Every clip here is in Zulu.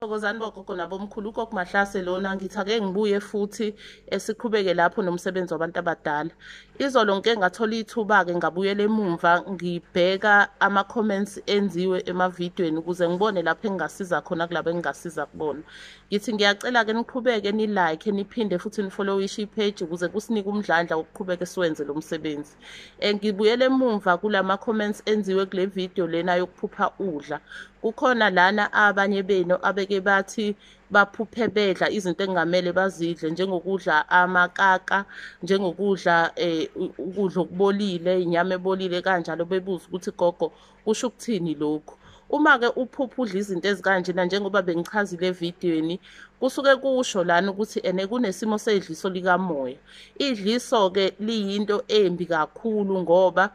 Thokozani bogogo nabomkhulu, ugogo Mahlase lona. Ngithi ake ngibuye futhi siqhubeke lapho nomsebenzi wabantu abadala. Izolo ngike ngathola ithuba-ke, ngabuyela emumva ngibheka ama-comments enziwe emavidiyweni ukuze ngibone lapho engingasiza khona kulabo engingasiza kubona. Ngithi ngiyacela-ke niqhubeke ni-like, niphinde futhi ni-followishe i-page ukuze kusinike umdlandla wokuqhubeka siwenze lo msebenzi. Ngibuyele emumva kulama comments enziwe kule video lena yokuphupha udla. Kukhona lana abanye benu abeke bathi baphuphe bedla izinto engamele bazidle, njengokudla amakaka, njengokudla ukudla okubolile, inyama ebolile kanjalo, bebuza ukuthi gogo kusho ukuthini lokhu. Uma-ke uphupha udla izinto ezikanjena, njengoba bengichazile evidiyweni, kusuke kusho lana ukuthi ene kunesimo sedliso likamoya. Idliso-ke liyinto embi kakhulu ngoba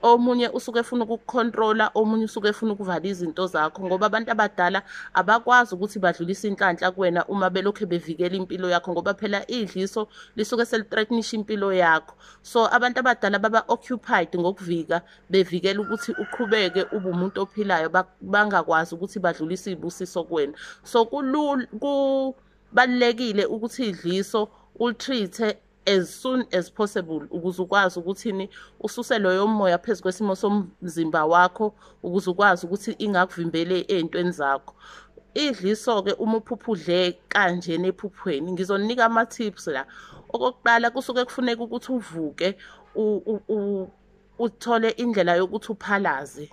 omunye usuke efuna ukukukhontrola, omunye usuke efuna ukuvala izinto zakho, ngoba abantu abadala abakwazi ukuthi badlulise inhlanhla kuwena uma belokhu bevikela impilo yakho, ngoba phela idliso lisuke seli-threatenisha impilo yakho. So abantu abadala baba occupied ngokuvika, bevikela ukuthi uqhubeke ube umuntu ophilayo, bangakwazi ukuthi badlulise iy'busiso kuwena. So kubalulekile ukuthi idliso uli-treat-e as soon as possible ukuze ukwazi ukuthini ususe loyo moya phezu kwesimo somzimba wakho, ukuze ukwazi ukuthi ingakuvimbeli ey'ntweni zakho. Idliso-ke uma uphupha udle kanjena ephuphweni, ngizoninika ama-tips la. Okokuqala, kusuke kufuneka ukuthi uvuke uthole indlela yokuthi uphalaze.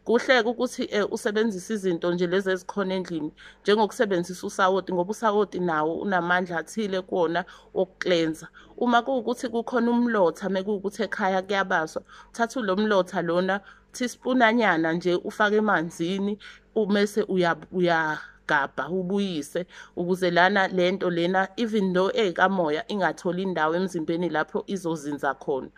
Kuhle-ke ukuthi usebenzise izinto nje lezi ezikhona endlini, njengokusebenzisa usawoti, ngoba usawoti nawo unamandla athile kuwona woku-cleansa. Uma kuwukuthi kukhona umlotha, mekuwukuthi ekhaya kuyabaswa, thatha lo mlotha lona, teaspoonanyana nje, ufake emanzini, mese uyagabha ubuyise, ukuze lana lento lena, even though eyikamoya, ingatholi indawo emzimbeni lapho izozinza khona.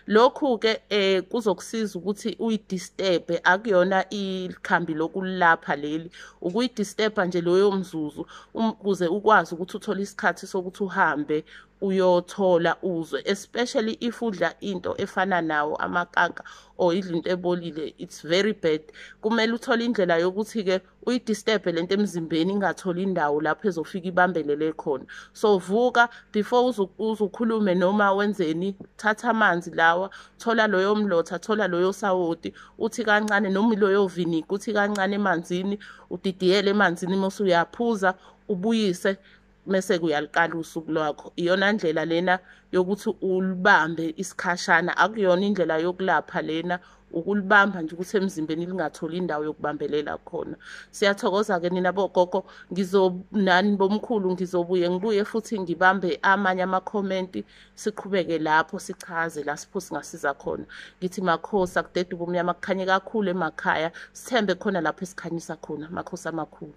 Lokhu-ke kuzokusiza ukuthi uyi-disturb. Akuyona ikhambi lokulapha leli, ukuyi-disturb nje loyo mzuzu ukuze ukwazi ukuthi uthole isikhathi sokuthi uhambe uyothola uzwe, especially if udla into efana nawo amakaka or idla into ebolile, it's very bad. Kumele uthole indlela yokuthi-ke uyi-disturb lento emzimbeni, ingatholi indawo lapho ezofika ibambelele khona. So vuka before uzukhulume noma wenzeni, thatha amanzi lawa, thola loyo mlotha, thola loyo sawoti, uthi kancane, noma iloyo vinegar, uthi kancane emanzini, udidiyele emanzini, mase uyaphuza, ubuyise, mese kuyaliqala usuku lwakho. Iyona ndlela lena yokuthi ulibambe isikhashana, akuyona indlela yokulapha lena, ukulibamba nje ukuthi emzimbeni lingatholi indawo yokubambelela khona. Siyathokoza-ke nina bogogo nani bomkhulu. Ngizobuye ngibuye futhi ngibambe amanye amakhomenti, siqhubeke lapho sichaze la sipho singasiza khona. Ngithi makhosi, akudede ubumnyama, kukhanye kakhulu emakhaya. Sithembe khona lapho esikhanyisa khona. Makhosi amakhulu.